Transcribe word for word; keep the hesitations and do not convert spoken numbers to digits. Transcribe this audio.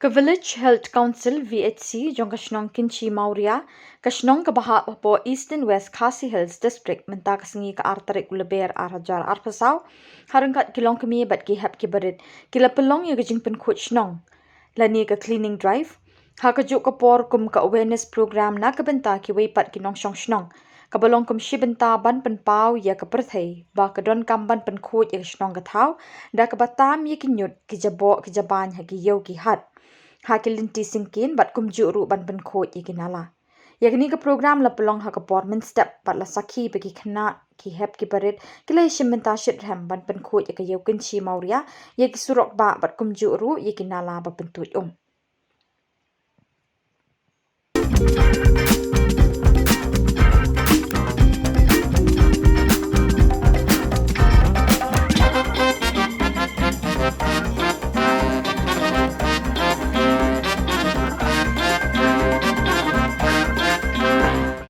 Ka Village Health Council VHC jong ka shnong Kynshi Mawria, ka shnong kaba hap hapoh Eastern West Khasi Hills District, mynta ka sngi ka ar tarik u Lber ar hajar arphew saw, ha ryngkat ki longkmie bad ki hep ki barit, ki la pynlong ïa ka jingpynkhuid shnong lane ka cleaning drive ha kajuh ka por kum ka awareness program na ka bynta kiwei pat ki nongshong shnong, kaba long kum shi bynta ban pynpaw ïa ka pyrthei ba ka donkam ban pynkhuid ïa ka shnong ka thaw da kaba tam ïa ki ñiut, ki jaboh ki jabain ha ki ïew ki hat, ha ki lynti syngkien bad kumjuh ruh ban pynkhuid ïa ki nala. Ïa kane ka program la pynlong ha ka por mynstep bad la sakhi ba ki khynnah, ki hep ki barit ki la ïashim bynta shitrhem ban pynkhuid ïa ka ïew Kynshi Mawria, ïa ki surok bah bad kumjuh ruh ïa ki nala ba pyntuid um.